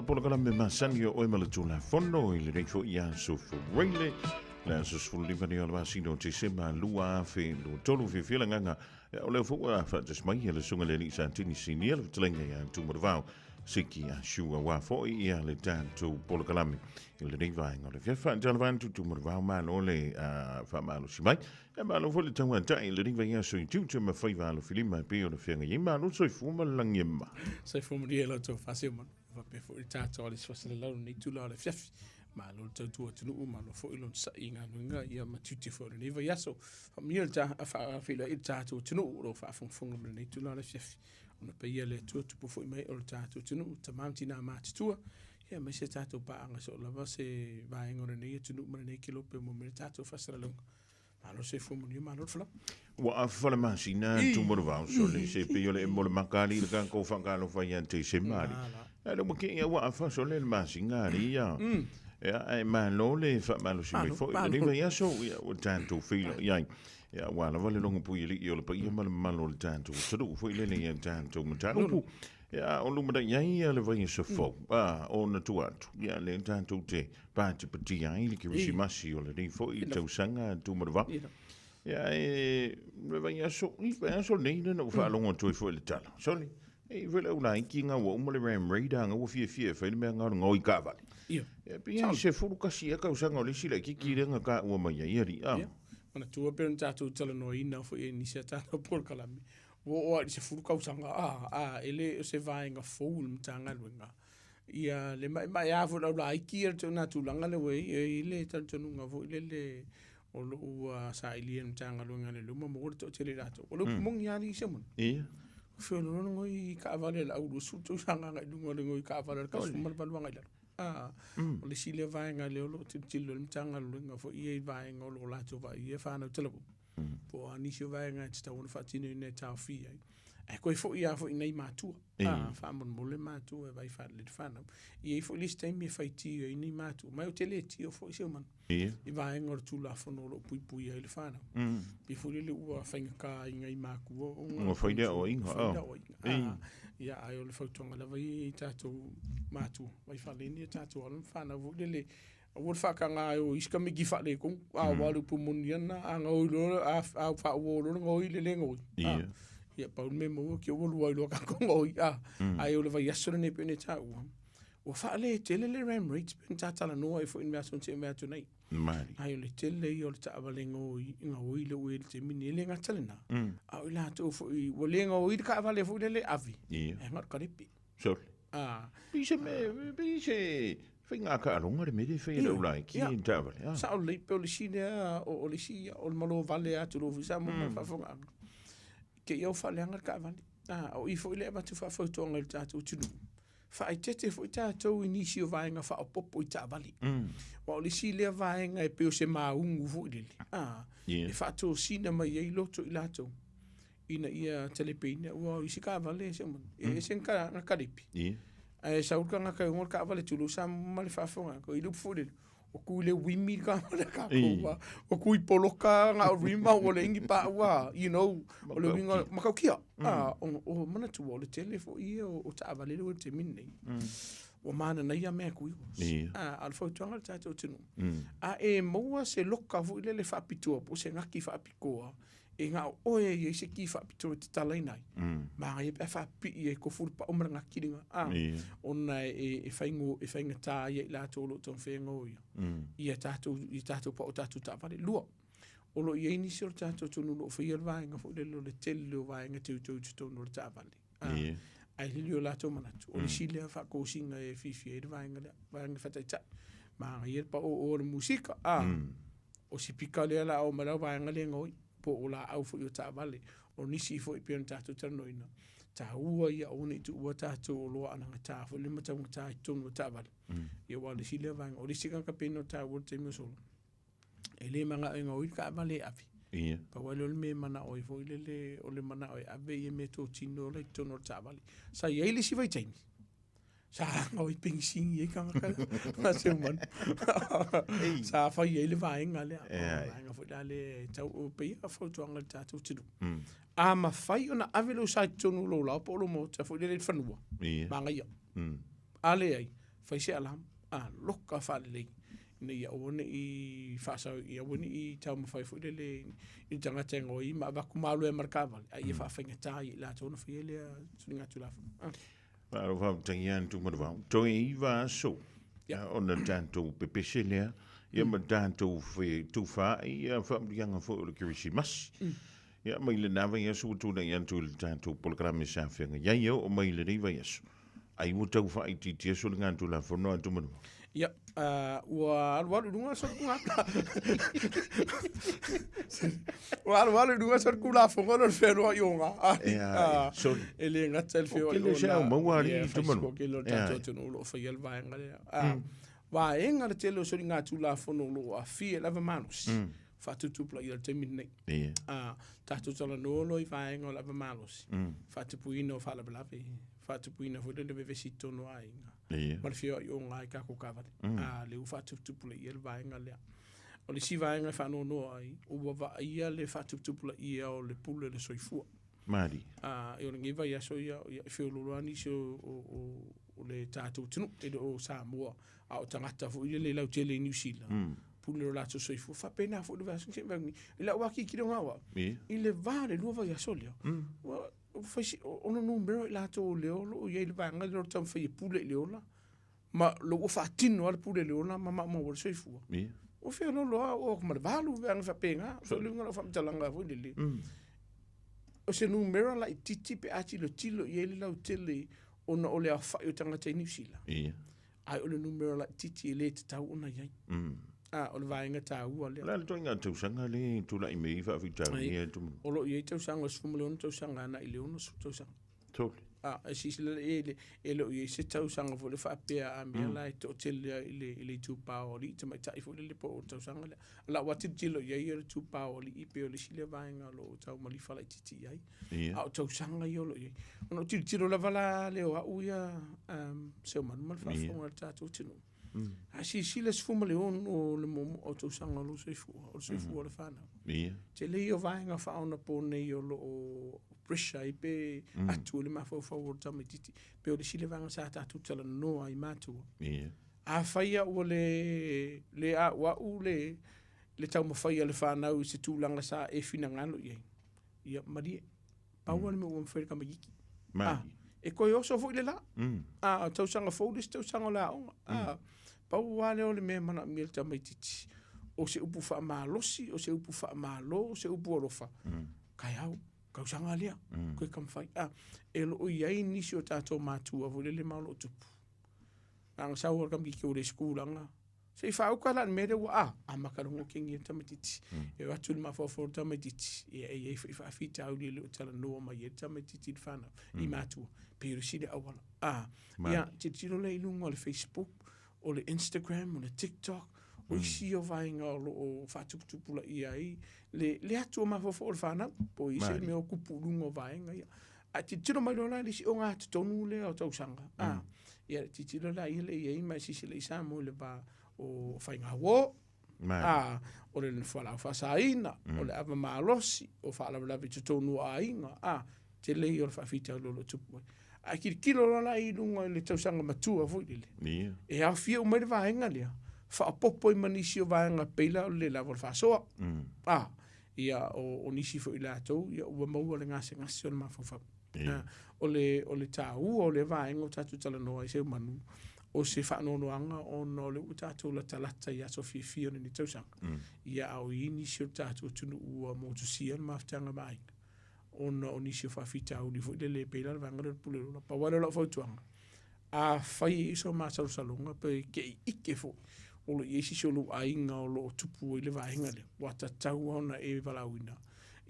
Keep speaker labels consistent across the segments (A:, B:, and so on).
A: o le polokalame masani o oe ma le Tulafono i lenei foi aso Faraile, le aso 15 nei o le masina o Tesema 2023. Fiafia le agaga, o lea foi ua faatasi mai le Susuga i le Alii Satini Sinia, le fetalaiga ia Tumadavao Siki Ashu, aua foi ia le tatou polokalame i lenei vaega o le afiafi. Faatalofa atu Tumadavao, malo le faamalosi mai. E malo foi le tauatai i lenei vaiaso i tiute ma faiva alofilima e pei ona feagai ai. Malo le soifua ma le lagi e mama.
B: Soifua manuia i la outou faaseumalu. E faapea foi le tatou ale faasalalau i lenei itula o le afiafi. Malo le tautua atunuu, malo foi le onosai i galuega ia ma tiute foi o lenei vaiaso. Faamanuia le ta, faafeiloai i le tatou atunuu o lo o faafogafoga mai i lenei itula o le afiafi. Ona paia le Atua tupu foi mai o le tatou atunuu, tama ma tina matutua, ia aemaise tatou paaga so o lava se vaega o lenei atunuu ma lenei kelope ua maua mai le tatou faasalalauga. Malo le soifua manuia, malo le folau.
A: Ua afa le masina Tumadavao sole se pei o le emo o le maka alii le tatou faatalofa ia Tesema alii. Ae le ua kei ua afa sole le masina alii ia. Ia ae malo le faamalosi mai foi i lenei vaiaso ia ua tatou feiloai ai. Ia aua lava le logo puialii o le paia ma le mamalu o le tatou atunuu foi lele ia tatou mataupu. Ia o lumanai ai ia le vaiaso fou, a ona tua atu, ia lea tatou te patipatia ai le Kerisimasi o lenei foi tausaga Tumadavao. Ia e le vaiaso, i vaiaso nei lea na ou faalogo atu ai foi i le tala. Sole, e i foi le au laiti nga ua uma le Ram Raider nga ua fiafia e fai le mea nga o le gaoi taavale. Ia pei e 11 ea tausaga o le isi laitiiti lea na taua mai ai alii.
B: Ia, manatua pei ona tatou talanoaina foi e nisi a tatou polokalame, ua oo lava i le 10 tausaga, a, a, e le o se vaega fou i le Matagaluega. Ia le maemaea foi o le au laiti ia le tulaga lea ua i ai, e i ai le talitonuga foi lele o lo o ua sailia e le Matagaluega a Leoleo ma maua le toatele o i latou. O le upu moni lava alii Simon.
A: Ia.
B: Feoloolo le gaoi taavale a le au 20 tausaga agai i luga o le gaoi taavale a le 18 agai i lalo. A, o le isi lea vaega lea o lo o tilotilo i ai le Matagaluega foi ia i vaega o lo o latou vaaia fanau talavou. Po o a nisi o vaega e tatau ona faatinoina e taofia ai. Ae toe foi lava foi i nai matua. A, faamolemole matua e vaai faalelei le fanau. E i ai foi le isi taimi e faitio ai nei matua, ma ou te le tio foi Simon. I vaega o le Tulafono o lo o puipuia ai le fanau. Pei foi lele ua faigata i nai matua
A: ona ua fai le aoaiga.
B: Fai le aoaiga. Ia, ae o le fautuaga lava ia i tatou matua, vaai faalelei ni a tatou alo ma fanau foi lele, aua le faataga e o i isi tamaiti faaletonu, aua o le upu moni lava lena, a gaoi loa, a faauo loa le gaoi le le gaoi. Ia, pau le mea e maua, te i ua lua ai loa tatou gaoi, ae o le vaiaso lenei pei ona e taua, Ua faaletele le ram rate pei ona ta talanoa ai foi i le aso na tea mai atu nei.
A: Mali.
B: Ai o le tele ia o le taavale gaoi, gaoi lea ua i ai i le taimi nei, e le gata lena, a o i latou foi ua le gaoi le taavale foi lele e ave,
A: Ia.
B: e agai i le kalepe.
A: Sorry.
B: Ah.
A: Pei se mea, pei se faiga taaloga le mea lea e fai e le au laiti i le taavale.
B: Ah. Sao lelei, pei o le isi lea, o le isi, o le malo vale atu lou foi Samoa ma le faafofogaaga. Te i au faaleaga le taavale. Ah, o i foi lea e avatu faafautuaga i le tatou atunuu. Faaeteete foi tatou i nisi o vaega faaopoopo i taavale. Aua o le isi lea vaega e pei o se maugu foi lele, a, e faatosina mai ai loto i latou ina ia talepeina. Aua o isi taavale e ese na kalepe, ae sau le tagata e ona le taavale tulou Samoa ma le faafofoga atu, i le upu foi lele, ua tu i le uimi le taavale a tatou, ua tu i poloka na o rima ua leai ni paua, you know, o le uiga, matautia. O manatua o le tele foi ia o taavale lea ua i le taimi lenei, ua mananaia mea e tu i A o le fautuaga i le tatou atunuu, a e maua se loka foi lele faapitoa po o se gaki faapitoa e na o oe e i ai se ki faapitoa e tatalaina ai, manaia pe a faapipii ai tofu le pau ma le gaki lena, ona e faigata ai ia i latou o lo o taumafai e gaoia ia tatou pau o tatou taavale. Lua, o lo o i ai nisi o le tatou atunuu o lo o faia le vaega foi lele o le tele o vaega teuteu i totonu o le taavale, ae lili o latou manatu, o le isi lea faatosina e fiafia ai le vaega lea, vaega faataitai. Manaia le paoo o le musika, o sipika lea o le a oo mai la vaega lea e gaoi, po o laau foi o taavale. O nisi foi pei ona tatou talanoaina, taua ia aua ne i tuua tatou oloa anagata foi lea ma taugata i totonu o taavale. Ia aua o le isi lea vaega. O le isi tagata pei ona taua i le taimi ua sola, e le manao e gaoi le taavale e ave.
A: Ia.
B: Pau lava lea o le mea e manao ai foi lele, o le manao e ave ia meatotino la i totonu o le taavale. Sa i ai le isi vaitaimi, sa gaoi penisini ai tagata na se manu. Sa fai ai le vaega lea. O le vaega foi la lea e tau, e pei lava o fautuaga i le tatou atunuu. A mafai ona ave lou sa i totonu o lou laoa po o lou maota foi lele i le fanua, manaia. A leai, Fai se alarm, a loka faalelei ina ia aua ne i faasao, ia aua ne i taumafai foi lele i le tagata e gaoi ma avatu malo ai ma le taavale, a ia faafaigata ia i latou ona faia lea soligatulafono. Ah.
A: Malo faafetai ia Tumanuvao. Toe 9 aso ona tatou pepese lea, ia ma tatou tufaai ia faamanuiaga foi o le Kerisimasi. Ia mai lena vaiaso ua tulai atu i le tatou polokalame sa feagai ai e oo mai i lenei vaiaso. Ai ua tau faaitiitia soligatulafono a Tumanuvao.
B: Ia, ua alualu i luga soligatulafono. Ua alualu i luga solitulafono ona o le fealuai o ga.
A: Ia, soli.
B: E le gata i le feoai
A: o se au maua alii Tumanuvao.
B: O tele o le tatou atunuu o lo o faia le vaega lea. Vaega le tele o soligatulafono o lo o aafia i le ava malosi, faatuputupulaia i le taimi lenei. Tatou talanoa loa i vaega o le ava malosi, faatupuina o faalavelave, faatupuina foi le vevesi i totonu o aiga, ma le feoai oga i tatou taavale. Lea ua faatuputupulaia le vaega lea. O le isi vaega e faanoanoa ai, ua vaaia le faatuputupulaia o le pule o le soifua.
A: Mali.
B: O lenei vaiaso ia, e feoloolo lava nisi o le tatou atunuu, e le o Samoa, a o tagata foi lele lautele i Niu Sila, pule o latou soifua. Faapena foi le vaiaso se i i lau tilotilo au i le va o le 2 vaiaso lea, ua fai si ono numera i latou o lea o lo o i ai i le vaega lea o le taumafai e pule i le ola, ma lo ua faatino lava le pule i le ola ma maumau ai le soifua. Ua feoloolo lava oo atu ma le 8 vaega faapena. Foi le uiga o lau faamatalaga foi lele. O se numera laitiiti pe a tilotilo i ai le lautele ona o le aofai o tagata i Niu Sila. Ae o le numera laitiiti e le tatau ona i ai. O le vaega taua lea.
A: O le a le ituaiga tausaga lea e tulai mai ai faafitauli ia?
B: O lo o i ai tausaga o le 16 tausaga agai i le 60 tausaga.
A: Tole.
B: E silasila e le o i ai se tausaga foi lea faapea a mea la e toatele ai i le itupa o alii tamaitai foi lele po o le tausaga lea. O lau lava tilotilo i ai o le itupa o alii pei o le isi lea vaega o lo o tau malifa laitiiti i ai. A o tausaga ia o lo o i ai. Ona ou tilotilo lava la lea o au ia Seumanu ma le faafofoga a le tatou atunuu. A silasila 16 o le muamua o tausaga o lou soifua, o le soifua o le fanau. Tele ia o vaega faaonapo nei o lo o pressure ai pe atu i le mafaufau o le tamaitiiti. Pe o le isi lea vaega sa tatou talanoa ai matua. Afai au ua le auau le taumafai a le fanau i se tulaga sa e finagalo i ai, ia malie. Pau lava le mea ua mafai e le tamaitiiti. E toe oso foi le la. A o tausaga fou le isi tausaga o le aoga. Pau lava lea o le mea e manaomia e le tamaitiiti, o se upu faamalosi, o se upu faamalo, o se upu alofa, taeao, tausaga lea, toe taumafai. E lo o i ai nisi o tatou matua foi lele ma o lo o tupu. Na ona sau lava o le tamaitiiti o le isi tulaga, Se i faauka la i le mea lea ua a, amata loa ona otegia le tamaitiiti. E o atu i le mafaufau o le tamaitiiti, ia e i ai foi faafitauli e le o talanoa mai ai le tamaitiiti i le fanau, i matua, pei o le isi lea auala. A, ia, tilotilo lea i luga o le Facebook, o le Instagram, o le TikTok, o isi ia o vaega o lo o faatuputupulaia ai le atu o mafaufau o le fanau, po o i ai se mea o tupu i luga o vaega ia. Ae tilotilo mai loa la i le isi ogatotonu lea o tausaga, a, ia tilotilo la ia lea i ai ma e silasila i Samoa i le va o faigauo, a, o le fualaau faasaina, o le ava malosi, o faalavelave i totonu o aiga, a, tele ia o le faafitauli o lo o tupu ai. Ae tilotilo loa la i luga i le tausaga matua foi lele, e aofia uma ai le vaega lea, faaopoopo ai ma nisi o vaega pei la o le le lava o le faasoa, a, ia o nisi foi latou ia ua maua le gasegase o le mafaufau. O le taua o lea vaega o tatou talanoa ai Seumanu, o se faanoanoaga ona o lea ua tatou latalata i aso fiafia o lenei tausaga, ia a o i ai nisi o le tatou atunuu ua motusia le mafutaga ma aiga ona o nisi o faafitauli foi lele pei la le vaega lea o le pule lola. Pau lava lea o lau fautuaga, afai e i ai so masalosaloga pe te i ike foi o lo o i ai se isi o lou aiga o lo o tupu ai le vaega lea, ua tatau lava ona e valaauina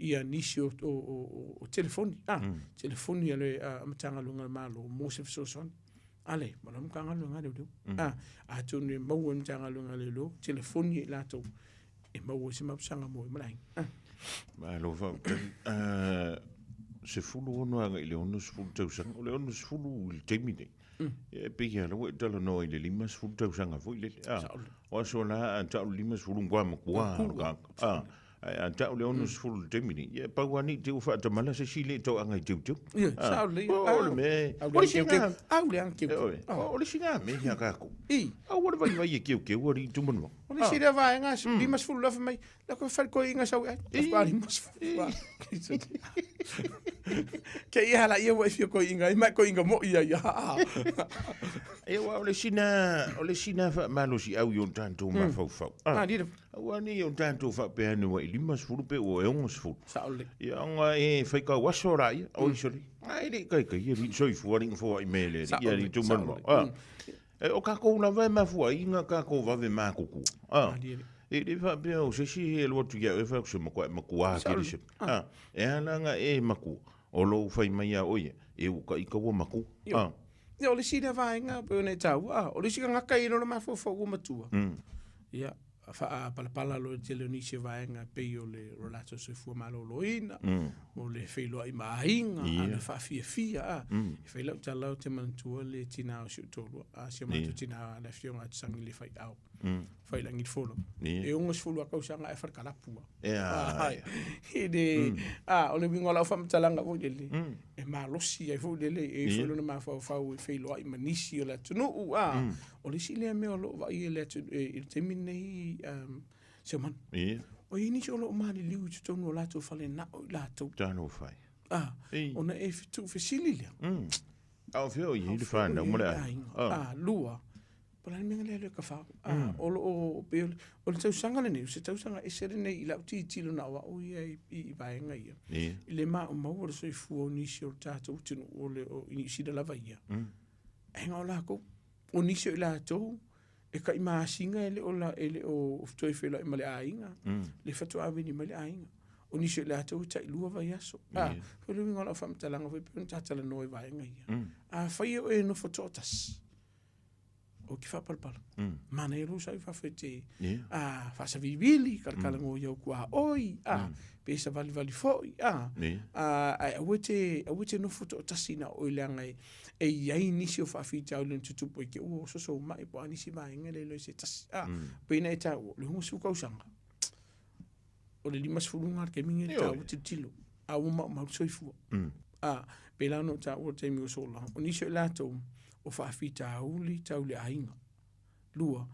B: ia nisi o telefoni, telefoni a le Matagaluega a le Malo mo se fesoasoani. Ale, ma le Matagaluega a Leoleo. Atonu e maua e le Matagaluega a Leoleo telefoni a i latou e maua ai se mapusaga mo e ma le aiga.
A: Malo faafetai. 16 agai i le 60 tausaga, o le 60 i le taimi nei, e pei lava ua e talanoa i le 50 tausaga foi lele. O aso la a tau le 50 matua matua lava o le tagata. Ae a ta'u le 60 i le taimi lenei, ia e pau lava nei te ua faatamala se isi le toaga i teuteu.
B: Ia, sao lelei.
A: O le mea,
B: Au
A: o le
B: le
A: isi
B: teuteu.
A: na,
B: Au le aga teuteu.
A: e, o le isi na mea ia kākou.
B: I.
A: Aua le vaivai e keukeu alii Tumanuvao.
B: O le isi lea vaega, 50 afe mai, la koe fale koe inga sau ai. La koe 50. Ke ia hala ia ua e fia koe inga, i mai koe inga mo ia ia.
A: E ua o le sina, o le sina faamalosiau i o tatou mafaufau.
B: Ah, lira.
A: Aua ne i o tatou faapea ane ua e 50 pe ua e 60.
B: Sao lelei.
A: Ia ona e faitau aso laia, oi sole. Ai le kai kai ia soifua ni foai me le ia ni tu manu. Ah. E o kākou lava e mafua ai na kākou vave matutua. Ah. E le faapea o se isi e alu atu ia oe fai atu se matua e matua tele se. Ah. E ala ona e matua o lou fai mai ia oe e uka i ka ua matua. Ah.
B: Ia, o le isi lea vaega pei ona e taua, ah, o le isi tagata e i lona mafaufau ua matua. Ia, faapalapala loa i le tele o nisi o vaega e pei o le o latou soifua maloloina, o le feiloai ma aiga, a le faafiafia, a. E fai lau tala ou te manatua le tina o si ou toalua, a si o matou tina le afioga ia Tusangi le Faiao, Failagi le Folau. E 60 lava tausaga ae falekalapu lava. I le, a, o le uiga o lau faamatalaga foi lele, e malosi ai foi lele, e i ai foi lona mafaufau e feiloai ma nisi o le atunuu, a. O le isi lea mea o lo o vaaia i le atunuu i le taimi lenei Seumanu. O i ai nisi o lo o maliliu i totonu o latou fale na o i latou.
A: Talofa e.
B: A, ona e tuufesili lea.
A: A o fea o i ai le whanau ma le aiga?
B: A, lua, po o le a le mea lea e kafao. A, o lo o, pei o le tausaga lenei, o se tausaga ese lenei i lau tilotilo na o au ia i vaega ia. I le maumau o le soifua o nisi o le tatou atunuu o le o i Niu Sila lava ia. Aiga o lakou, o nisi o i latou, e tai masina e le o, la, e le o toe feiloai ma le aiga, le faatoa vili mai le aiga. O nisi o i latou e tai lua vaiaso. A, foi le uiga o lau faamatalaga foi pei ona ta talanoa i vaega ia. Afai o e nofo toatasi, o ke faapalapala. Manaia lou sau i fafo e te a, faasavivili, kalakalagoa i au kuaoi, a, pe savalivali foi, a, a, ae aua e te, aua e te nofo toatasi na o oe leaga e, e i ai nisi o faafitauli na tutupu ai te ua soso mai po o a nisi vaega le iloa i se tasi. A, pei ona e taua, o le 60 tausaga, o le 50 lena o le taimi lenei taua tilotilo, a ua maumau le soifua. A, pei la ona ou taua i le taimi ua sola, o nisi o i latou o faafitauli tau le aiga. Lua,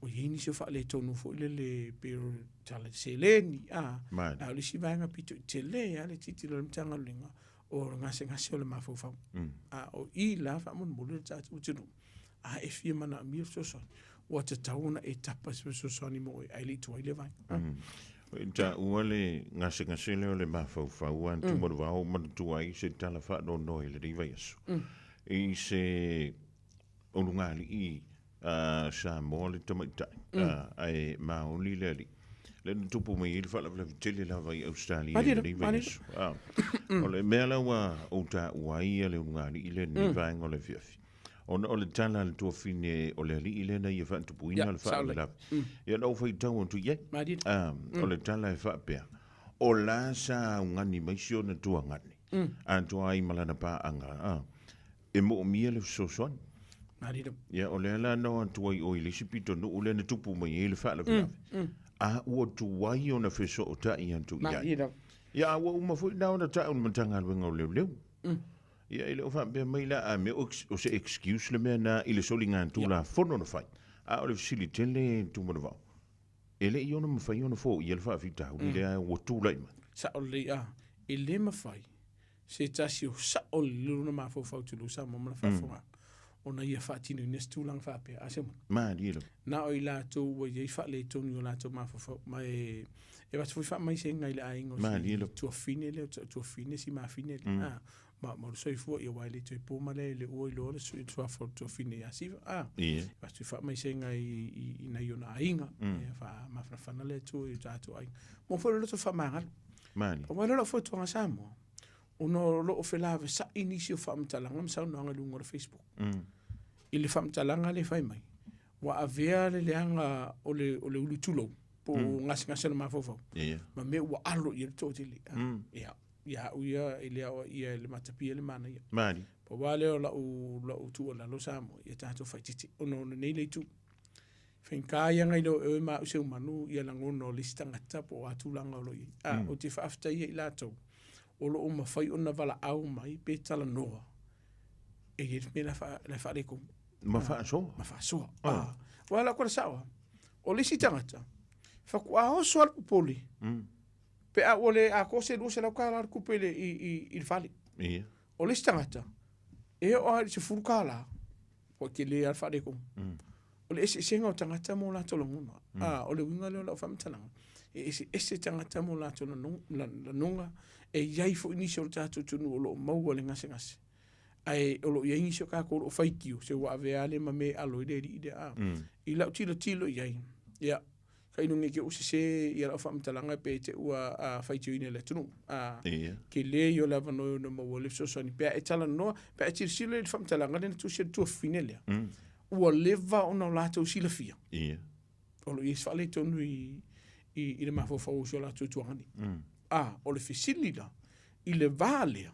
B: o i ai nisi o faaletonu foi lele pei o le tala i le seleni, a, a o le isi vaega pito i tele lava le tilotilo a le Matagaluega, o le gasegase o le mafaufau. A o i la faamolemole le tatou atunuu, a e fia manaomia le fesoasoani, ua tatau ona e tapa i se fesoasoani mo oe, ae le i tuai lea vaega.
A: E taua le gasegase lea o le mafaufau a Tumaluvao manatua ai se tala faanoanoa i lenei vaiaso. I se ulugalii Samoa le tamaitai, ae maoli le alii. Lea na tupu mai ai le faalavelave tele lava i Ausetalia i lenei vaiaso. O le mea la ua ou taua ai le ulugalii lea i lenei vaega o le afiafi, ona o le tala a le tuafine o le alii lea na ia faatupuina le faalavelave. Ia na ou faitau atu i ai. O le tala e faapea, o la sa augani mai si ona tuagane, atoa ai ma lana paaga, e moomia le fesoasoani. Ia, o lea la na o atu ai oe i le isi pitonuu lea na tupu mai ai le faalavelave, a ua tuai ona fesootai atu i ai. Ia, a ua uma foi la ona tau i le Matagaluega o Leoleo. Ia, e le o faapea mai la a mea o se excuse le mea na i le soligatulafono na fai. A o le fesili tele Tumanuvao, e le i ono mafai ona foia le faafitauli lea ua tulai mai.
B: Sao lelei, a, e le mafai se tasi o sao lelei lona mafaufau tulou Samoa ma le faafofoga ona ia faatinoina se tulaga faapea. A se moni?
A: Malie lava.
B: Na o i latou ua i ai faaletonu i o latou mafaufau, ma e avatu foi faamaisega i le aiga o si tuafine lea, o tuafine si mafine lea, a, ma o le soifua, ia aua e le toe po ma le ua iloa le suafa o le tuafine ia Siva, a, avatu foi faamaisega i nai ona aiga, ia faamafanafana le Atua i o tatou aiga. Mo foi le loto faamagalo.
A: Malie.
B: Aua le lau fautuaga Samoa, ona o lo o felavesa'i nisi o faamatalaga ma saunoaga i luga o le Facebook. I le faamatalaga lea e fai mai, ua avea le leaga o le, o le ulu tulou, po o gasegase o le mafaufau, ma mea ua alo i ai le toatele. Ia, ia au ia e le aoaia e le matapia le manaia.
A: Malie.
B: Pau lava lea o lau, lau tuualalo Samoa, ia tatou faititi, ona o lenei le itu. Faigata ia ona iloa e oe ma au Seumanu ia lagona o le isi tagata po o a tulaga o lo o i ai. A, ou te faafetai ia i latou o lo o mafai ona valaau mai pe talanoa e i ai le mea la e faaletonu.
A: Ma faasoa.
B: Ma faasoa. Ah. Aua o lau tala sao lava, o le isi tagata, faatoa oso lava le popole pe a ua le atoa se $200 o le tupe i le fale.
A: Ia.
B: O le isi tagata, e oo lava i le $10, ua tele lava le faaletonu. O le eseesega o tagata ma o latou lagona. A, o le uiga lea o lau faamatalaga, e eseese tagata ma o latou lagona, e i ai foi nisi o le tatou atunuu o lo o maua i le gasegase, ae o lo o i ai nisi o tatou o lo o faitio, se ua avea lea ma mea e alo ai le alii lea. A, i lau tilotilo i ai, ia, Tailo nei te i ua sese ia lau faamatalaga pe te i ua faitioina e le atunuu. A, tele ia o le avanoa e ono maua ai le fesoasoani. Pe a e talanoa, pe a e tilotilo i le faamatalaga lea na tusi e le tuafafine lea, ua leva ona o latou silafia. O lo o i ai se faaletonu i le mafaufau o si o latou ituaga nei. A, o le fesili la, i le va lea,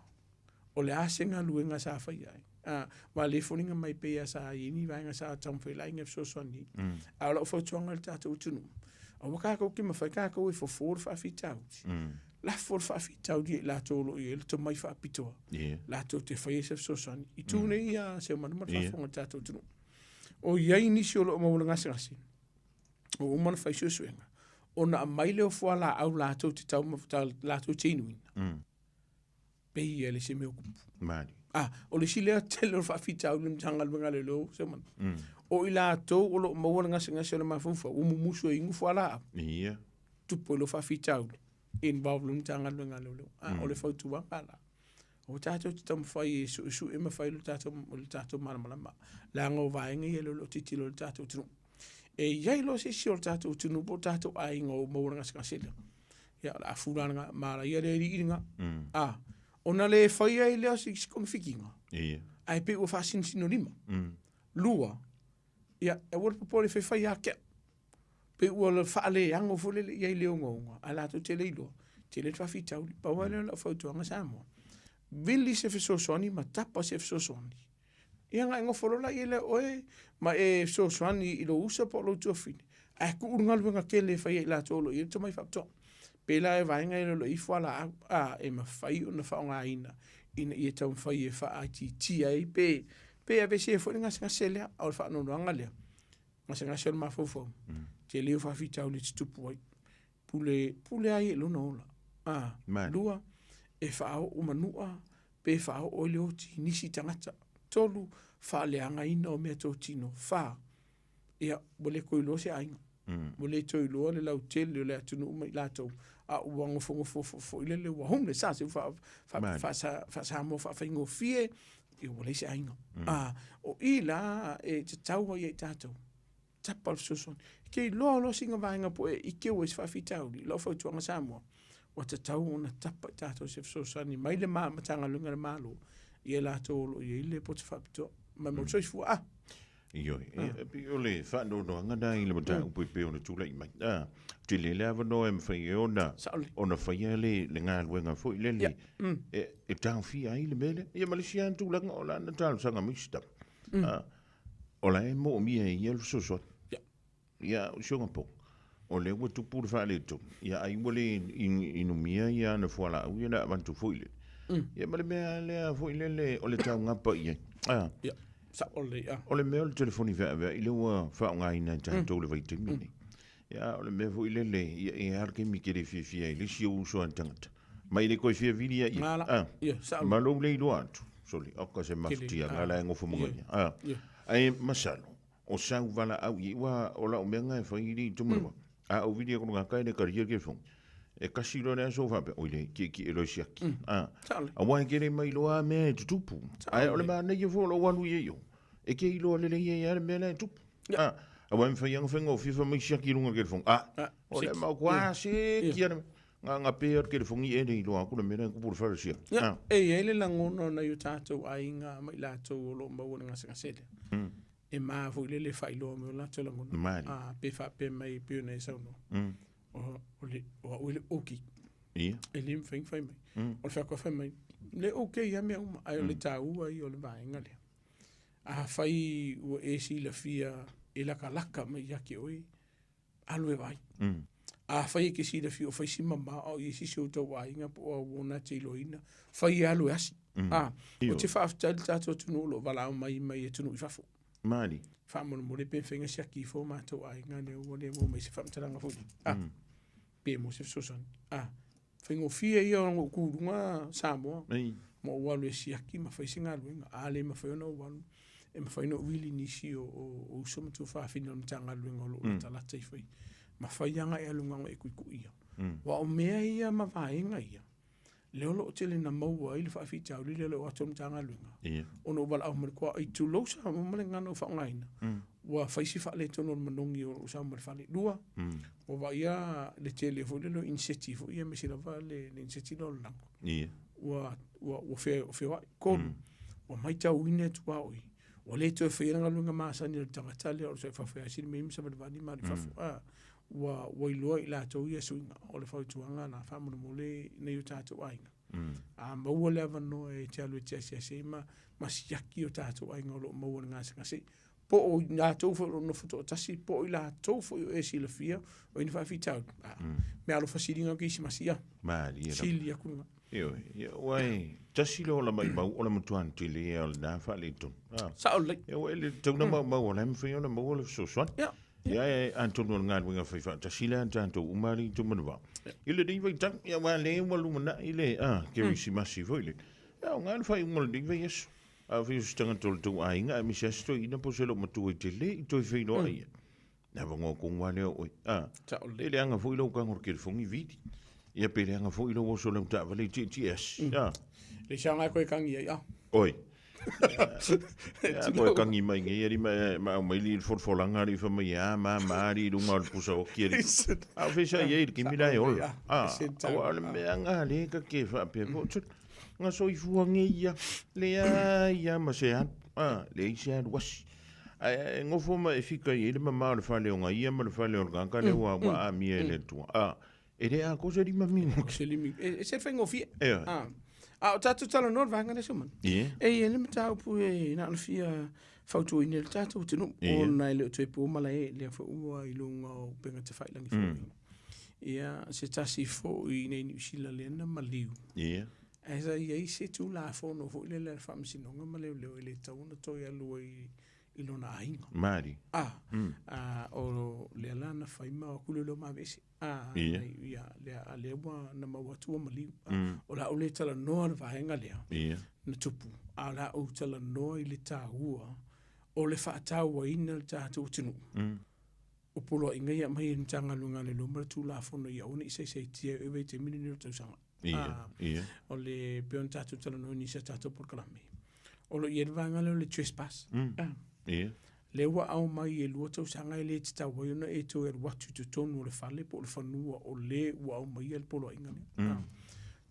B: o le a se galuega sa faia ai. A, aua o lea e foliga mai pei lava sa i ai ni vaega sa taumafai laina e fesoasoani ai. A o lau fautuaga i le tatou atunuu, aua tatou te mafai tatou e fofo le faafitauli. Lafo le faafitauli ia i latou o lo o i ai le tomai faapitoa, latou te faia se fesoasoani. I itu nei ia Seumanu ma le faafofoga a le tatou atunuu. O i ai nisi o lo o maua i le gasegase, ua uma ona fai suesuega, ona aumai lea o fualaau latou te taumafa, latou te inuina. Pei e leai se mea o tupu.
A: Mali.
B: Ah, o le isi lea tele o le faafitauli i le Matagaluega a Leoleo, Seumanu. O i latou o lo o maua le gasegase o le mafaufau, ua mumusu e inu fualaau.
A: Ia.
B: Tupu ai loa faafitauli, involve loa le Matagaluega a Leoleo. Ah, o le fautuaga la, aua tatou te taumafai e suesue ma fai lo tatou malamalama, leaga o vaega ia o lo o tilotilo i le tatou atunuu. E i ai loa se isi o le tatou atunuu po o tatou aiga o maua i le gasegase lea, ia o le a fula lena, manaia le alii lena. A, ona le faia ai lea o se togafitiga, ae pei ua faasinosinolima. Lua, ia, aua le popole e faifai ia te au. Pei ua faaleago foi lele i ai le ogaoga, ae latou te le iloa, tele le faafitauli. Pau lava lea o lau fautuaga Samoa, vili se fesoasoani ma tapa se fesoasoani. Ia ona e nofo loa lea lea o oe ma e fesoasoani i lou uso po o lou tuafafine, ae tuu le galuega tele e fai e i latou o lo o i ai le tomai faapitoa. Pei la e vaega ia o lo o i ai fualaau a e mafai ona faaaogaina ina ia taumafai e faaitiitia ai pe pe aveesea foi le gasegase lea. A o le faanoanoaga lea, gasegase o le mafaufau, tele o faafitauli e tutupu ai. Pule, pule ai i lona ola. A, lua, e faaoo manua pe faaoo ai le oti i nisi tagata. Tolu, faaleagaina o meatotino. Fa, ia, ua le toe iloa se aiga. Ua le toe iloa le lautele o le atunuu ma i latou, a ua nofonofo foi lele ua homeless, a, se upu faa-Samoa faafaigofie, ia ua leai se aiga. A, o i la e tatau ai ia i tatou, tapa le fesoasoani. E te iloa loa sina vaega po e ike ua i se faafitauli, lau fautuaga Samoa, ua tatau ona tapa i tatou se fesoasoani mai le Matagaluega a le Malo ia latou o lo o i ai le poto faapitoa. Mai mo le soifua. Ah.
A: Ioe, e pei o le faanoanoaga na i le mataupu e pei ona tulai mai. Ah, tele le avanoa e mafai ai ona ona faia le le galuega foi lele e e taofia ai le mea lea. Ia ma le isi lava tulaga o lana talosaga mai se tama. Ah, O la e moomia e ia le fesoasoani.
B: Ia.
A: Ia, o si ona po, o lea ua tupu le faaletonu, ia ai ua le inumia ia ana fualaau ia na avatu foi lele. Ia ma le mea lea foi lele o le taugapa i ai. Ah.
B: Ia, sao lelei, ah.
A: O le mea o le telefoni feaveai lea ua faaaogaina e tatou i le vaitaimi lenei. Ia, o le mea foi lele, ia e a le taimi e te le fiafia ai i le isi ou uso a le tagata. Ma e le toe fia vili ia ia.
B: Ah. Ia, sao.
A: Ma lou le iloa atu. Sole, oka se mafutia, nga la e ngofo monga ia. Ah. Ae masalo, o sau valaau i ua o lau mea nga e fai i tumu A o vili e kono ngā kai le kari ke fong. E kasi loa le aso whapea, oi le, ki ki e loa siaki. Ah. A wai kere mai loa mea e tutupu. Ae o le manaia fo o lau alu i e io. E ke iloa lelei ia ia le mea la e tupu. Ah. A wai mwhai anga whenga o fifa mai siaki i runga ke fong. Ah. O le mau kua se ki ana. Nga nga pē atu kelefongi e le iloa aku le mea la e kupu le fale sia.
B: Ia, e i ai le lagona o nai o tatou aiga ma i latou o lo o maua le gasegase lea. E ma foi lele e faailoa mai o latou lagona.
A: Mali.
B: A, pe faapea mai pei ona e saunoa. O, o le, o au e le okay.
A: Ia.
B: E le mafai ona fai mai. O le faatoa fai mai, le okay lava mea uma, ae o le taua ia o le vaega lea. Afai ua e silafia. e lakalaka mai ia te oe, alu e vaai. Afai e te silafia o fai si mamao a o i ai se isi o outou aiga po o au ona e te iloaina, fai e alu e asi. A, ou te faafetai i le tatou atunuu o lo o valaau mai mai atunuu i fafo.
A: Mali.
B: Faamolemole pe mafai ona siaki ifo o matou aiga lea ua le maua mai se faamatalaga foi lea. A, pe maua se fesoasoani. A, faigofie ia ona ou tu i luga Samoa ma ou alu e siaki ma fai se galuega. A le mafai ona ou alu, e mafai ona ou vili i nisi o uso ma tuafafine o le Matagaluega o lo o latalata ifo i ai, ma fai lava e alu na ona e tuitui ia. Aua o mea ia ma vaega ia, lea o lo o tele ina maua ai le faafitauli lea o le o atu o le Matagaluega, ona ua valaau mai le tuaoi, tulou Samoa ma le gagana ua faaaogaina, ua fai si faaletonu o le manogi o lou sau mai le fale. Lua, ua vaaia le tele foi lele o iniseti foi ia, aemaise lava le iniseti lea o le lago, ua feoai. Tolu, ua matauina e tuaoi, ua le toe faia le galuega masani a le tagata lea o le sau i fafo e asi le mea ma savalivali ma alu i fafo. Ua iloa e i latou ia suiga. O le fautuaga la, faamolemole nai o tatou aiga, a maua le avanoa e te alu e te asiasi ai ma siaki o tatou aiga o lo o maua i le gasegase, po o i latou foi o lo o nofo toatasi, po o i latou foi o e silafia o i ai ni faafitauli. Meaalofa sili na kerisimasi ia.
A: Malie lava.
B: Sili atu lena.
A: Ioe, ia, ua e tasi le ola maimau o le matuan tele ia o lena faaletonu.
B: Sao lelei.
A: Ia, ua e le tatau ona maumau o la e mafai ona maua le fesoasoani. Ia, e atonu o le galuega fai faatasi lea a tatou uma alii Tumanuvao. I lenei vaitau, ia aua lea ua lumanai le kerisimasi foi lele. Ia, aoga le faaiuga o lenei vaiaso. Afai o se tagata o le tou aiga aemaise lava se toeaina po o se loomatua i te le i toe feiloai ai, le avanoa tonu lava lea o oe. A, e leaga foi lou tago i le telefoni vili. Ia pe leaga foi lou oso i lau taavale i tietie asi. A.
B: Le siaga e koe kagi ai, a.
A: Oi. Ia, koe kagi mai nei, ali ma aumai li le folafolaga ali fai mai, a, ma, ma, ali i luga o le pusa oti ali. A o fea sa i ai i le taimi la e ola. A, aua o le mea na lea ta te faapea foi, Na soifua nei ia, leai lava ma se alu, a, leai se alu asi. Ae e nofo ma e fika i ai le mama o le fale o ia ma le fale o le tagata lea ua ua amia e le Atua. A, e le atoa se 5 minute.
B: Se limi, e se faigofie. A, a o tatou talanoa le vaega lea Sumana.
A: Ia.
B: E i ai le mataupu e na ona fia fautuaina i le tatou atunuu, ona e le o toe po malae, lea foi ua i luga o upega tafailagi foi. Ia, se tasi foi i inei i Niu Sila lea na maliu.
A: Ia.
B: Ae sa i ai se Tulafono foi lele a le Faamasinoga ma Leoleo e le tatau ona toe alu ai i lona aiga.
A: Malie.
B: A, a, o lea la na fai ma o atu leoleo ma aveese. A,
A: Ia.
B: ia, lea, a lea ua na maua atu ua maliu. O le a ou le talanoa i le vaega lea.
A: Ia.
B: Na tupu, a o le a ou talanoa i le taua o le faatauaina o le tatou atunuu. O poloaiga ia aumai e le Matagaluega a Leoleo ma le Tulafono ia aua ne i saisaitia e vaitaimi lenei o le tausaga.
A: Ia, ia.
B: O le pei ona tatou talanoa i nisi o tatou polokalame, o lo o i ai le vaega lea o le trespass.
A: Ia.
B: Lea ua aumai e 2 tausaga e le tatau ai ona e toe alu atu i totonu o le fale po o le fanua o le ua aumaia le poloaiga lea.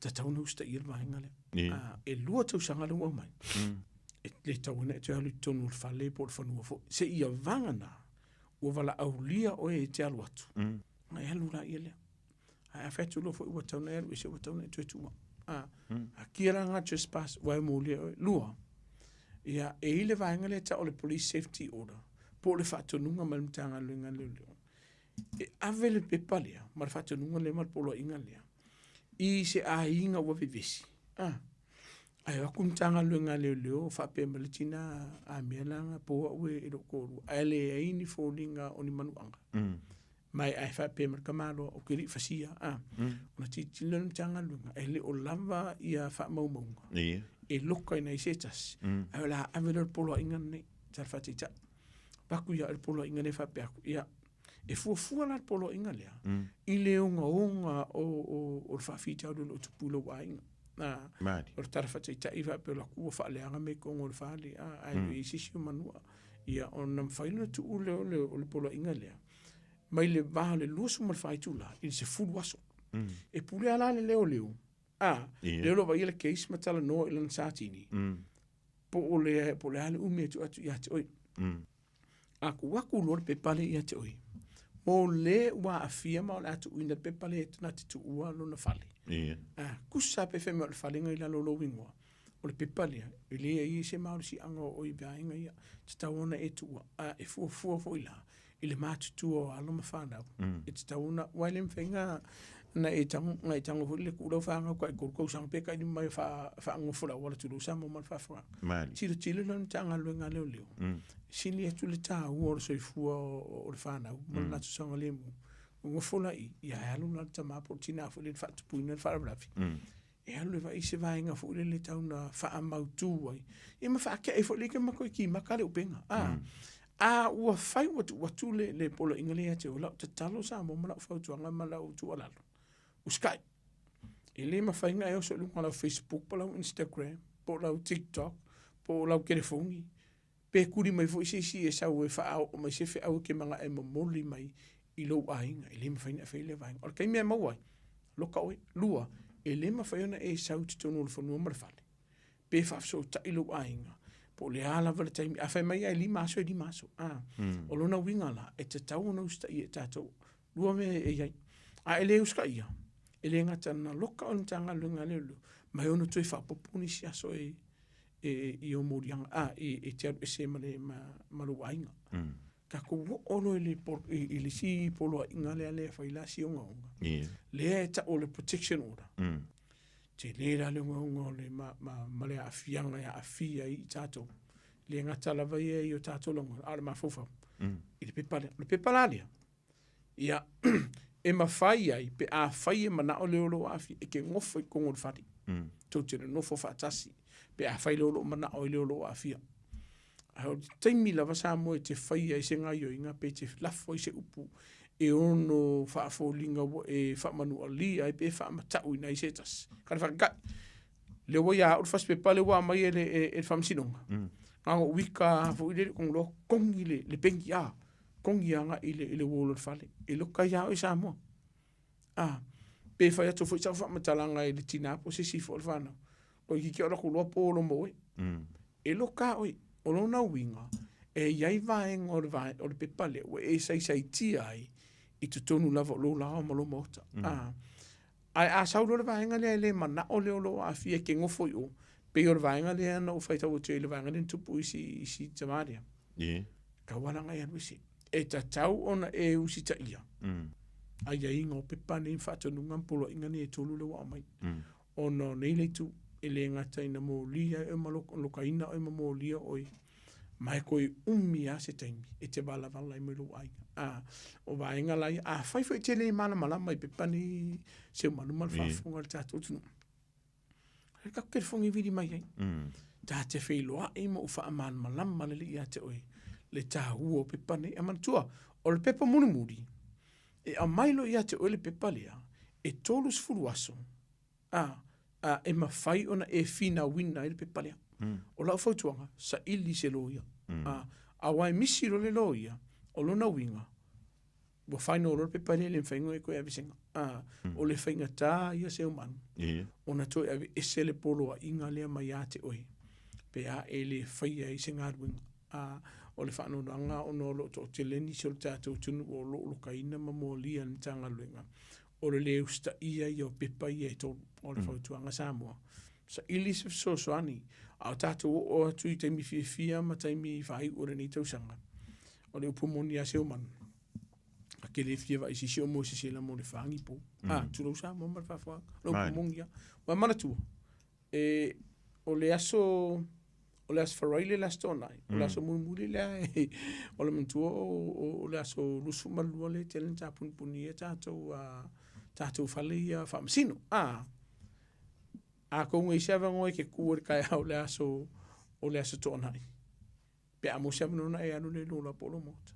B: Tatau ona usitaia le vaega lea.
A: Ia.
B: E 2 tausaga lea ua aumai. E le tatau ona e toe alu i totonu o le fale po o le fanua foi. Seia vagana ua valaaulia oe e te alu atu, ona e alu laia lea. Ae a fai atu loa foi ua tatau ona e alu ese, ua tatau ona e toe tuua. A, akia la ngā trespass, ua e molia oe. Lua, ia, e i le vaega lea e tau o le Police Safety Order, po o le faatonuga mai le Matagaluega a Leoleo, e ave le pepa lea, ma le faatonuga lea ma le poloaiga lea, i se aiga ua vevesi, a, ae o atu le Matagaluega a Leoleo faapea mai le tina, a mea la na po au e lou toalua, ae leai ni foliga o ni manuaga. Ma ae faapea mai le tamaloa, ou te le i fasia, a. Ona tilotilo lea o le Matagaluega, e le o lava ia faamaumauga e lokaina ai se tasi, ae o le a ave loa le poloaiga lenei, tala faataitai. Avatu ia le poloaiga lea faapea atu, ia, e fuafua la le poloaiga lea i le ogaoga o le faafitauli o lo o tupu i lou aiga.
A: Malie.
B: O le tala faataitai faapea o le atu ua faaleaga mea i totonu o le fale, ae le o i ai se isi o manua. Ia, ona mafai lea ona tuu lea o le poloaiga lea mai le va o le 24 itula i le 10 aso. E pule lava la le leoleo, lea o lo o vaaia le case ma talanoa i lana satini, po o le a le umi e tuu atu ia te oe. A tuu atu loa le pepa lea ia te oe, mo le ua aafia ma o le a tuuina le pepa lea na te tuua lona fale. Tusa pe fai mai o le fale na i lalo o lou igoa. O le pepa lea, e leai ai se malosiaga o oe i vaega ia, e tatau ona e tuua, a e fuafua foi la i le matutua o alo ma fanau, e tatau ona, aua e le mafai ona e tago, ona e tago foi lele tuu lau fanau tai 3 tausaga pe tai 5 e faanofo i le auala tulou Samoa ma le faafofogaaga.
A: Malie.
B: Tilotilo la le Matagaluega a Leoleo, e sili atu le taua o le soifua o le fanau ma le latou saogalemu, nonofo la i i, ae alu la le tama po o le tina foi lele e faatupuina le faalavelave. E alu e vaai se vaega foi lele e tau na faamautu ai, ia ma faatea ai foi le ita ma toe kimaka le upega. A, a ua fai ua tuu atu le, le poloaiga lea ia te oe, lau tatalo Samoa ma lau fautuaga ma lau tuualalo, usitai. E le mafai ona e oso i luga o lau Facebook po o lau Instagram po o lau TikTok po o lau telefoni pe tuli mai foi se isi e sau e faaoo mai se feau e te manao e momoli mai i lou aiga, e le mafai ona e faia lea vaega. O le taimi e maua ai, loka oe. Lua, e le mafai ona e sau i totonu o le fanua ma le fale, pe faafesootai lou aiga, po o le a lava le taimi. A fai mai lava e 5 aso, e 5 aso. A, o lona uiga la, e tatau ona usitaia e tatou. Lua mea e i ai. A e le usitaia, e le gata na loka oe e le Matagaluega a Leoleo, ma e ono toe faaopoopo nisi aso e i ou moliaga, a, e te alu ese ma le, ma lou aiga. Tatou oo loa i le, i le isi poloaiga lea lea e fai la si ogaoga. Lea e tau o le protection order. Tele la le ogaoga o le ma, ma, ma le aafiaga e aafia ai i tatou. Le gata lava ia i o tatou lagona, a o le mafaufau i le pepa lea. O le pepa la lea, ia, e mafai ai pe afai e manao le o lo o aafia e te nofo i totonu o le fale. Tou te nonofo faatasi pe afai le o lo o manao ai le o lo o aafia. Ae o le taimi lava Samoa e te faia ai se gaoioiga pe te lafo ai se upu e ono faafoliga ua e faamanualia ai pe faamatauina ai se tasi. Ka le faataitai, lea ua ia au le fasipepa lea ua aumai e le, e, e le faamasinoga. Na ona ou ika foi lele kogi loa kogi le, le pengi a, kogi agai i le, i le wall o le fale. E loka ia oe Samoa. A, pe fai atu foi sau faamatalaga i le tina po o se isi foi o le fanau. Toeitiiti o alu atu loa polo mo oe. E loka oe. O lona uiga, e i ai vaega o le, vae, o le pepa lea ua e saisaitia ai i totonu lava o lou lao ma lou maota. A, ae a sau loa le vaega lea e le manao le o lo o aafia e te nofo i o, pei o le vaega lea na ou faitau atu ai i le vaega lea na tupu i si, i si tama lea. Taualaga e alu ese. E tatau ona e usitaia aiaiga o pepa nei ma faatonuga ma poloaiga nei e tolu lea ua aumai. Ona o nei le itu, e le gata ina molia ai oe ma lokaina oe ma molia oe, ma e toe umi lava se taimi e te valavala ai mai lou aiga. A, o vaega la ia, afai foi e te le malamalama i pepa nei Seumanu ma le faafofoga a le tatou atunuu, e tatou telefoni e vili mai ai. Ta te feiloai ma ou faamalamalama lelei ia te oe le taua o pepa nei. Ae manatua, o le pepa mulimuli, e aumai loa ia te oe le pepa lea, e 30 aso, a, a, e mafai ona e finauina ai le pepa lea. O lau fautuaga, saili se loia. A, aua e misi loa le loia, o lona uiga, ua final loa le pepa lea e le mafai ona e toe aveeseina. A, o le faigata ia Seumanu, ona toe aveese le poloaiga lea mai ia te oe, pe a e le faia ai se galuega. A, o le faanoanoaga ona o lo o toatele nisi o le tatou atunuu o lo o lokaina ma molia e le Matagaluega, o le le usitaia ia o pepa ia e tolu. O le fautuaga Samoa, saili se fesoasoani, a o tatou oo atu i taimi fiafia ma taimi faaiu o lenei tausaga, o le upu moni a Seumanu, a ke le fia vaai sisi o mo se sela mo le whangi po. A, tulou Samoa ma le faafofoga. O le upu moni a. Ua manatua, e, o le aso, o le aso Faraile le aso Toonai, o le aso mulimuli lea, e, o le manatua o, o le aso 22 lea e tele na tapunipuni ai tatou, a, tatou fale ia faamasino. A, atonu e i ai se avanoa e te tu ai i le taeao o le aso, o le aso Toonai. Pe a maua se avanoa ona e alu lea i lou lapo o lou maota.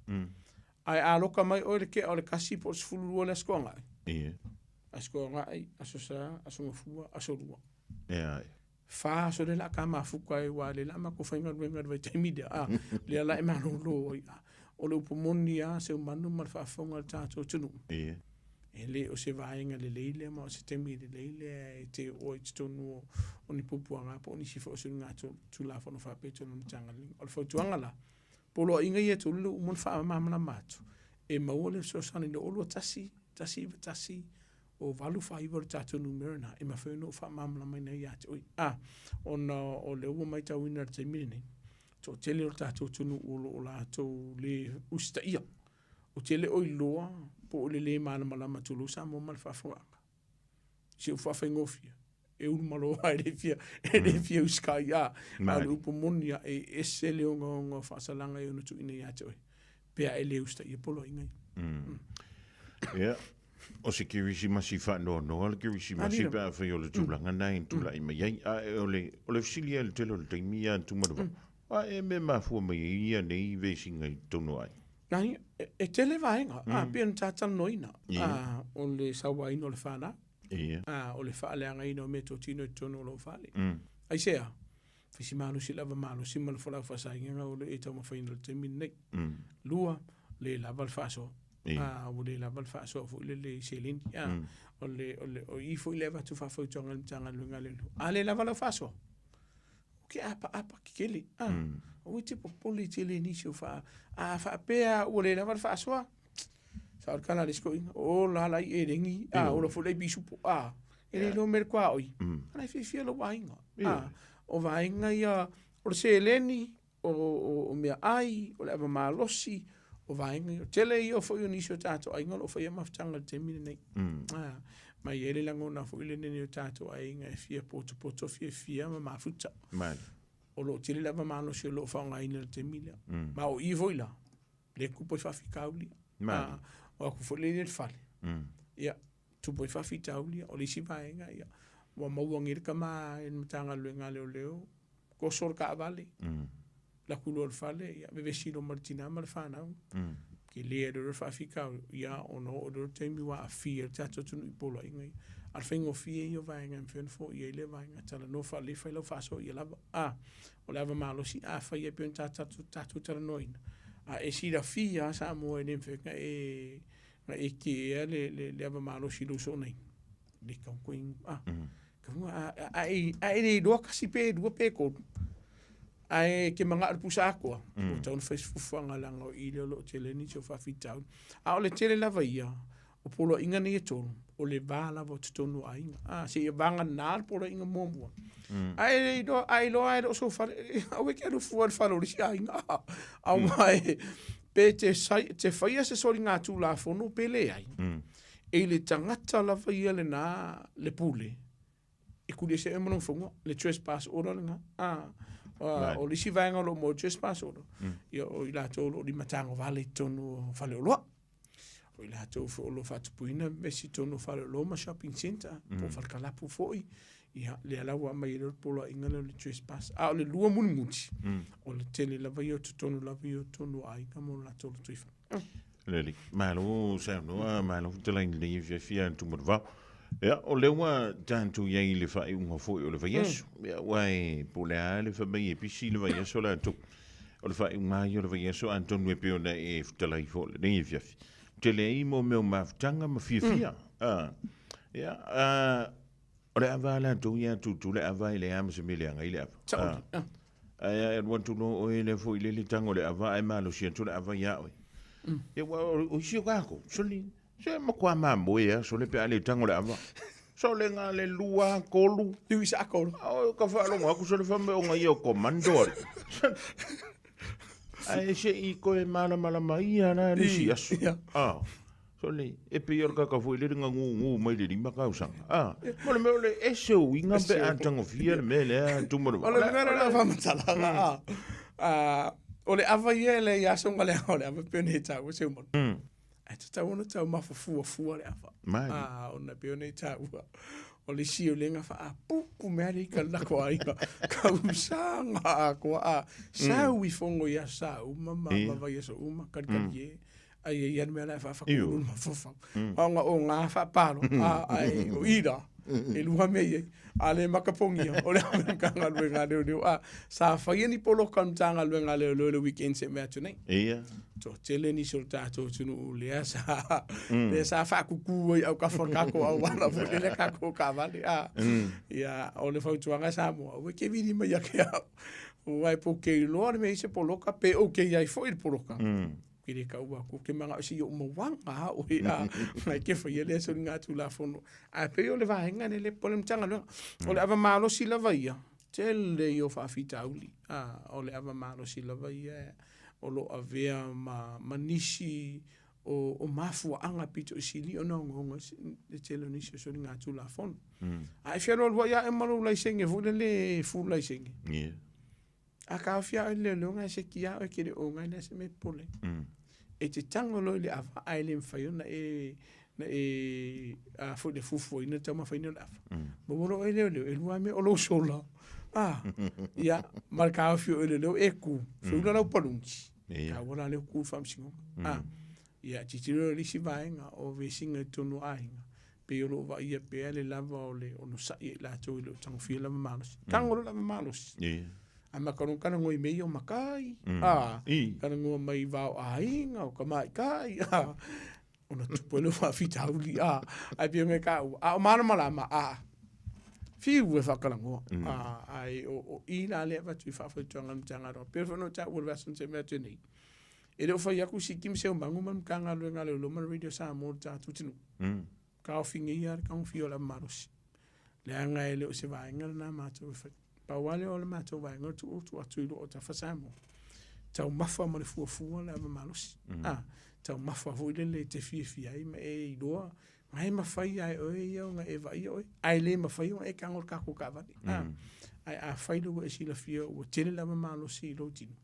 B: Ae a loka mai oe i le kea o le 1 po o le 12 le Aso Toonai. Aso Toonai, Aso Sa, Aso Gafua, Aso Lua. Fa aso lea o le a ta mafuta ai aua o lea o le a matou faigaluega i le vaitaimi lea, a, lea la e malolo ai. O le upu moni lava, Seumanu ma le faafofoga a le tatou atunuu. E le o se vaega lelei lea ma o se taimi lelei lea e te oo ai i totonu o ni puapuaga po o nisi foi o soligatulafono faapea i totonu o le Matagaluega. O le fautuaga la, poloaiga ia e tolu lea ua uma ona faamalamalama atu, e maua le fesoasoani i le 021 191 O 8 4 9 le tatou numera lena e mafai ona ou faamalamalamaina ai ia te oe. A, ona o lea ua matauina i le taimi lenei, toatele o le tatou atunuu o lo o latou le usitaia. Ou te le o iloa po o le le malamalama tulou Samoa ma le faafofogaaga. Si ou faafaigofie, e ulu malo lava e le fia, e le fia usitai, a, a o le upu moni lava, e ese le ogaoga o faasalaga e ono tuuina ia te oe, pe a e le usitaia poloaiga ia.
A: Ia, o se Kerisimasi faanoanoa le Kerisimasi pe afai o le tulaga lena e tulai mai ai. Ae o le, o le fesili lava i le tele o le taimi ia Tumalevao, a e mea mafua mai ai ia nei vesiga i totonu o aiga?
B: Nani, e tele vaega, a, pei ona ta talanoaina, a, o le sauaina o le fanau, a, o le faaleagaina o meatotino i totonu o lou fale. Aisea? Fai si malosi lava malosi ma le folau faasaina o le e taumafaina i le taimi lenei. Lua, le lava le faasoa. A, ua le lava le faasoa foi lele i seleni. A, o le, o le, o i foi le avatu faafautuaga a le Matagaluega a Leoleo. A le lava lau faasoa, o ke apaapa kekele. A, aua e te popole tele i nisi o faa, a faapea ua le lava le faasoa, sao le tala a le isi toeaina, o la la i elegi, a, ola foi la i pisupo, a, e le iloa mea le tuaoi, a la e fiafia lou aiga. A, o vaega ia, o le seleni, o meaai, o le ava malosi, o vaega ia. O tele ia foi o nisi o tatou aiga o lo o faia mafutaga i le taimi lenei. A, ma e i ai le lagona foi lenei o tatou aiga e fia potopoto fiafia ma mafuta. O lo o tele le ava malosi o lo o faaaogaina i le taimi lea. Ma o i foi la, lea e tupu ai faafitauli. A, o atu foi lea i le fale, ia, tupu ai faafitauli. O le isi vaega, ia, ua maua nei le tama i le Matagaluega a Leoleo, toso le taavale, alu atu loa i le fale, ia, vevesi loa ma le tina ma le fanau. Tele ai loa le faafitauli, ia, ona oo lea o le taimi ua aafia ai le tatou atunuu i poloaiga ia. A o le faigofie ia o vaega e mafai ona foia ai lea vaega, talanoa faalelei, fai lau faasoa ia lava. A, o le ava malosi, afai e pei ona tatou talanoaina, a e silafia lava Samoa e le mafai ona e na e kea le ava malosi i lou soo nei. Le tau koe inu. A, a e le iloa tasi pe lua pe tolu, ae e te manao i le pusa atoa, ua tatau ona fai se fuafuaga leaga o i lea o lo o tele ai nisi o faafitauli. A o le tele lava ia o poloaiga nei e tolu, o le va lava o totonu o aiga. A, seia vagana le poloaiga muamua. Ae le iloa, a iloa lava e le o sou fale, aua e te alu fua i le fale o le isi aiga. Aua e, pe te, te faia se soligatulafono pe leai, e i le tagata lava ia lena le pule, e kuli ese ai ma lona fanua, le trespass order lena. A, o le isi vaega o lo o maua i le trespass order, ia o i latou o lo o limatagovale i totonu o faleoloa. O i latou foi o lo o faatupuina vesi i totonu o faleoloa ma shopping centre, po o falekalapu foi, ia, lea la ua aumai ai le poloaiga lea o le trespass. A o le lua mulimuli, o le tele lava ia o totonu lava ia o totonu o aiga ma o latou lotoifale.
A: Lelei. Malo saunoa, malo fetalai lenei afiafi a Tumalevao. Ia, o lea ua tatou i ai i le faaiuga foi o le vaiaso. Ia, aua e po o le a le fai mai e pisi le vaiaso latou. O le faaiuga lava ia o le vaiaso atonu e pei ona e fetalai foi i lenei afiafi. Tele ai mo mea o mafutaga ma fiafia. Ia, o le ava a latou ia Tutu, le ava e leai lava ma se mea e leaga ai le ava.
B: Sao.
A: Ae a e alu atu loa oe lea foi le tago o le ava ae malosi atu le ava ia oe. Ia, aua o isi o tatou, sole, se matua mamoe lava sole pe a le tago le ava. Sole na le lua, tolu.
B: Liu i sa tolu.
A: O ka faalogo atu sole fai mai o na ia o komando ale. Ae se i koe malamalama ia la le isi aso. Ah. Sole, e pei o le kaka foi lele na gugu mai le 5 tausaga. Ah, mo le mea o le ese o uiga pe a tagofia le mea lea tuma
B: O le mea lea faamatalaga ah. Ah, o le ava ia e leai aso ma le o le ava pe nei taua se umanu. Ae tatau ona taumafa fuafua le ava.
A: Mai.
B: Ah, ona pei ona e taua. O le isi o le faapupu mea le ka lako aiga. Kausaga atoa a. Sau i fono i aso sa uma ma ma vaiaso uma kalikali e. Ai e ia le mea la e faafakulu le mafaufau. Ona o ngā faapalo a ai o ira e lua mea i ai. A le makapogia o le ave Matagaluega a Leoleo a sa faia ni poloka o le Matagaluega a Leoleo i le weekend se mea atu nei.
A: Ia.
B: Toatele nisi o le tatou atunuu lea sa lea sa faakuku ai autafa o le tatou auala foi lele tatou taavale a. Ia o le fautuaga Samoa aua e te vili mai ia te au. Aua e pou te iloa le mea i se poloka pe ou te i ai foi i le poloka. Ke le taua atu, ou te manao se i ou mauaga a oe a na e te faia lea soligatulafono. Ae pei o le vaega lea le po o le Matagaluega. O le ava malosi lava ia, tele ia o faafitauli, a o le ava malosi lava ia o lo o avea ma nisi o mafuaaga pito i sili ona ogaoga ai le tele o nisi o soligatulafono. A e fealualuai lava oe ma lou laisene foi lele full laisene, a taofi lava oe e le leoleo ona e sekia lava oe e te le o ona e leai se mea e popole ai. E te tago loa i le ava ae le mafai ona e na e a foi le fuafuaina le taumafaina o le ava. Maua loa oe e leoleo, e lua lava mea, o lou sola, a, ia, ma le taofi o oe e leoleo e tu, feula lau paluni, taua la lea ua tu le faamasinoga. A, ia, tilotilo i le isi vaega o vesiga i totonu o aiga, pei o lo o vaaia pea le lava o le onosai a i latou e le o tagofia le ava malosi. Tago loa le ava malosi. A maka loa talanoa i mea ia o matai, a, talanoa mai i va o aiga, o tamaitai, a, ona tupu ai lea o faafitauli, a, ae pei ona e taua, a o malamalama, a, fiu e faatalanoa, a, ae o i la lea e avatu i faafautuaga a le Matagaluega. E pei foi ona ou taua i le vaiaso na tea atu nei, e le o fai atu Siki ma Seumagu ma le Matagaluega a Leoleo ma le Radio Samoa i le tatou atunuu. Taofi nei lava le tagofia o le ava malosi. Leaga e le o se vaega lena matou e fai. Pau lava lea o le matou vaega o le tuu atu atu i loo o tafa Samoa. Taumafa ma le fuafua le ava malosi. A, taumafa foi lele e te fiafia ai ma e iloa na e mafai lava e oe ia ona e vaaia oe, ae le mafai ona e tago i le tatou taavale. A, ae afai loa ua e silafia ua tele le ava malosi i lou tino,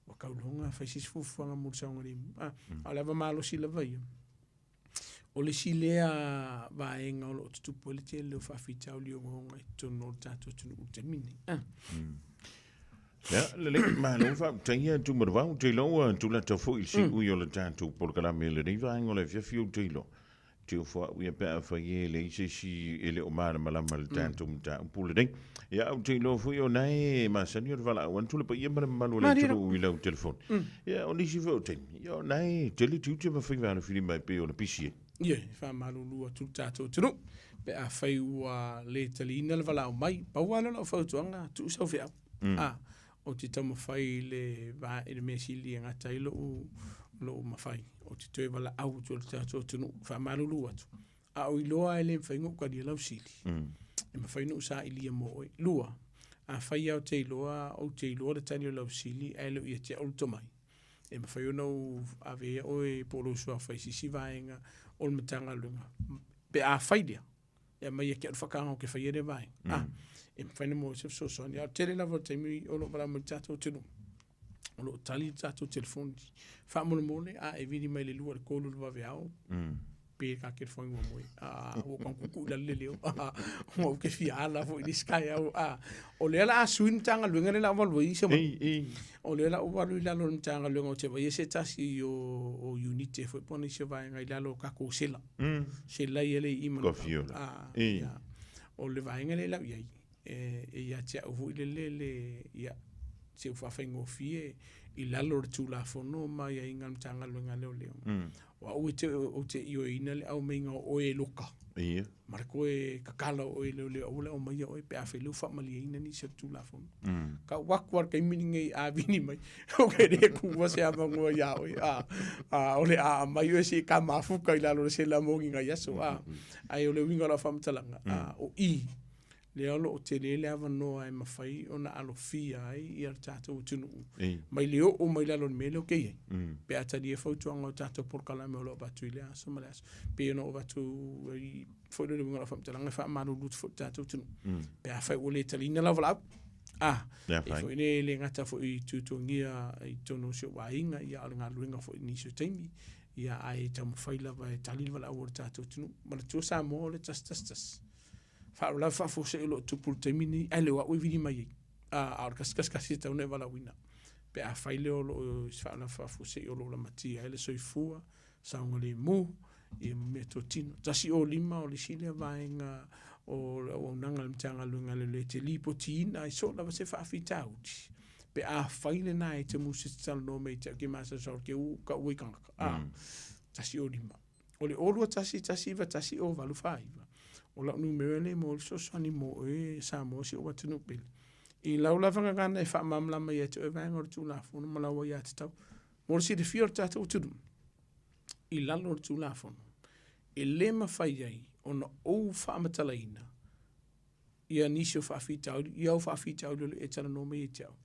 B: ua tau loa ona fai se isi fuafuaga mo le saogalemu. A, a o le ava malosi lava ia, O le isi lea vaega o lo o tutupu ai le tele o faafitauli ogaoga i totonu o le tatou atunuu i le taimi lenei. Ah.
A: Ia, lelei, malo faafetai ia Tumalavao, ou te iloa ua tulata foi i le siui o le tatou polokalame i lenei vaega o le afiafi ou te iloa. Te ofo au ia pe afai e leai se isi e le o malamalama i le tatou mataupu lenei. Ia, ou te iloa foi o na e masani o le valaau atu le paia ma le mamalu o le atunuu i lau telefoni. Ia, o nisi foi o taimi, ia o na e tele tiute ma faiva alofilima e pei ona pisi ai.
B: Ia, e faamalulu atu le tatou atunuu pe afai ua le taliina le valaau mai. Pau lava lea o lau fautuaga, tuu sau feau. A, ou te taumafai i le va, i le mea sili e gata ai lou, lou mafai. Ou te toe valaau atu i le tatou atunuu, faamalulu atu. A ou iloa e le mafai ona ou talia lau sili, e mafai ona ou sailia mo oe. Lua, afai lava ou te iloa, ou te iloa le tali o lau sili ae le o ia te au le tomai, e mafai ona ou avea oe po o lou suafa i se isi vaega o le Matagaluega. Pe a fai lea, e aumai ia te au le whakaanga o ke whaia lea vaega. Ah, e mafai ona maua ai se fesoasoani. A o le tele lava o le taimi o lo o valaau mai le tatou atunuu, o lo o tali le tatou telefoni. Faamolemole, a e vili mai le 2 i le 3 i le vaveao, pe ka telefoni ua moe. A, ua ou kuku i lalo le leo. A, ua ou te fia ala foi i le isi taeao. A, o lea la a sui le Matagaluega lea la o alu ai se O lea la ua alu i lalo o le Matagaluega ou te vaai se tasi o o unit foi po o nisi o vaega i lalo o tatou sela. Sela ia le i ma
A: A,
B: ia. O le vaega lea la u i ai, e ia te au foi lele le, ia, se ua faafaigofie i lalo o le Tulafono ma aiaiga a le Matagaluega a Leoleo. O au e te, ou te ioeina le aumaiga o oe e loka.
A: Ia.
B: Ma le toe tatala o oe e leoleo aua le aumaia oe pe afai lea ua faamalieina nisi o le Tulafono. Tau atu lava i le taimi lenei a vili mai, ou te le tuua se avanoa iā oe, a, a, o le a aumai oe se i ka mafuta i lalo o le sela mo ni nai aso, a. Ae o le uiga o lau faamatalaga, a, o i lea o lo o tele le avanoa e mafai ona alofia ai ia le tatou atunuu mai le oo mai lalo o le mea lea ou te i ai. Pe a talia fautuaga o tatou polokalame o lo o avatu i le aso ma le aso. Pei ona ou avatu ai foi le uiga o lau faamatalaga e faamalulu atu foi i le tatou atunuu. Pe afai ua le taliina lau valaau, a, e foi le le gata foi i tuatuagia i totonu o si ou aiga, ia a o le galuega foi i nisi o taimi, ia ae taumafai lava e tali le valaau a le tatou atunuu. Manatua Samoa o le 111. Faalavelave faafuasei o lo o tupu i le taimi lenei, ae le o au e vili mai ai. A, a o le 111 e tatau ona e valaauina. Pe afai lea o lo o i se faalavelave faafuasei o lo o lamatia ai le soifua, saogalemu, ia ma meatotino. 105 o le isi lea vaega o le auaunaga a le Matagaluega a Leoleo e te lipotiina ai soo lava se faafitauli pe afai lena e te musu e te talanoa mai ia te au ke masalosalo ke u kau ai tagata. A, 105. O le 0 2 1 1 9 1 0 8 4 9. O lau numera lea mo le fesoasoani mo oe Samoa si ou atunuu pele. I lau lava gagana e faamalamalama ia te oe vaega o le Tulafono ma lau aiatatau. Mo le silafia o le tatou atunuu, i lalo o le Tulafono, e le mafai ai ona ou faamatalaina ia nisi o faafitauli, ia au faafitauli o lo o e talanoa mai ia te au,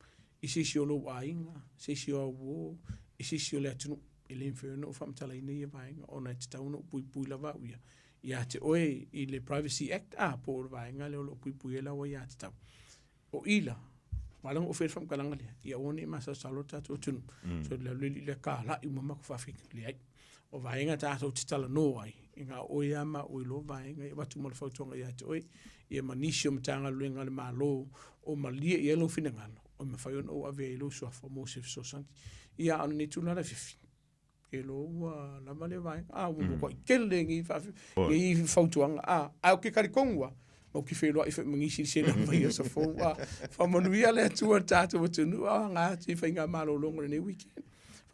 B: i se isi o lou aiga, se isi o au uo, i se isi o le atunuu. E le mafai ona ou faamatalaina ia vaega ona e tatau ona ou puipui lava au ia ia te oe i le Privacy Act, a po o le vaega lea o lo o puipui ai lau aiatatau. O i la, ua ala ona ou faia le faamatalaga lea, ia aua ne i masalosalo le tatou atunuu. So le alu alii lea kalai uma matou faafitauli. Leai. O vaega tatou te talanoa ai, e na o oe lava ma au e iloa vaega ia, avatu ma le fautuaga ia te oe, ia ma nisi o Matagaluega a le Malo o malie i ai lou finagalo, e mafai ona ou ave ai lou suafa mo se fesoasoani. Ia a o lenei tulaga fiafi, e iloa ua lava lea vaega. A ua matuai tele nei nei fautuaga. A, ae ou te talitonu lava, ou te feiloai foi ma nisi i le sela mai aso fou. A, faamanuia le Atua i le tatou atunuu, a aga atu i faiga malologa o lenei weekend.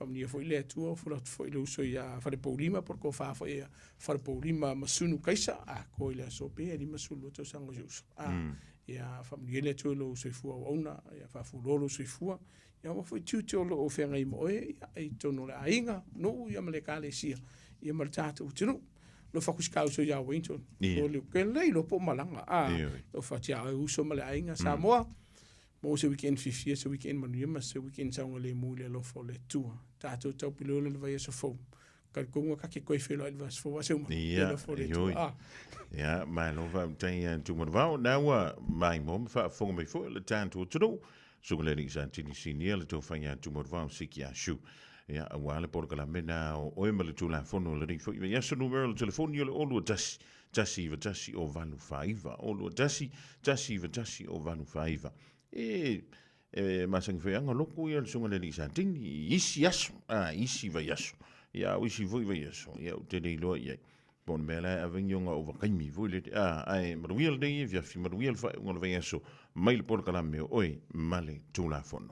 B: Faamanuia foi le Atua, o fula atu foi le uso ia Falepoulima po o le tofa foi ia Falepoulima Masunu Kaisa, a ko i le aso pe 52 tausaga o si uso. A, ia faamanuia le Atua i lou soifua auauna, ia faafualoa lou soifua, ia aua foi tiute o lo o feagai ma oe ia, i totonu o le aiga, nuu ia ma le ekalesia, ia ma le tatou atunuu. Alofa atu si ta uso ia Wayne, o le ke le iloa po o malaga. A, alofa atu ia oe uso ma le aiga Samoa. Maua se weekend fiafia, se weekend manuia ma se weekend saogalemu i le alofa o le Atua. Tatou taupilola le vaiaso fou. Talitonu ta te toe feiloai i le vaiaso fou a se uma. Le alofa o le Atua. Ah.
A: Ia, malo faafetai ia Tumanavao. Na ua maimoa ma faafofoga mai foi le tatou atunuu. Suka le alii sa tini sinia le tofa ia Tumanavao Siki Ashu. Ia, aua le polokalame na o oe ma le Tulafono o lenei foi vaiaso. Numera o le telefoni o le 021 191 o 849. 021 191 o 849. E, e masani foi aga loko ia le susuga i le alii Satini i isi aso, a, isi vaiaso. Ia, o isi foi vaiaso, ia, ou te le iloa i ai. Po o le mea la e ave ni ona ovataimi foi lele. A, ae manuia lenei afiafi, manuia le faaiuga o le vaiaso mai le polokalame o Oe ma le Tulafono.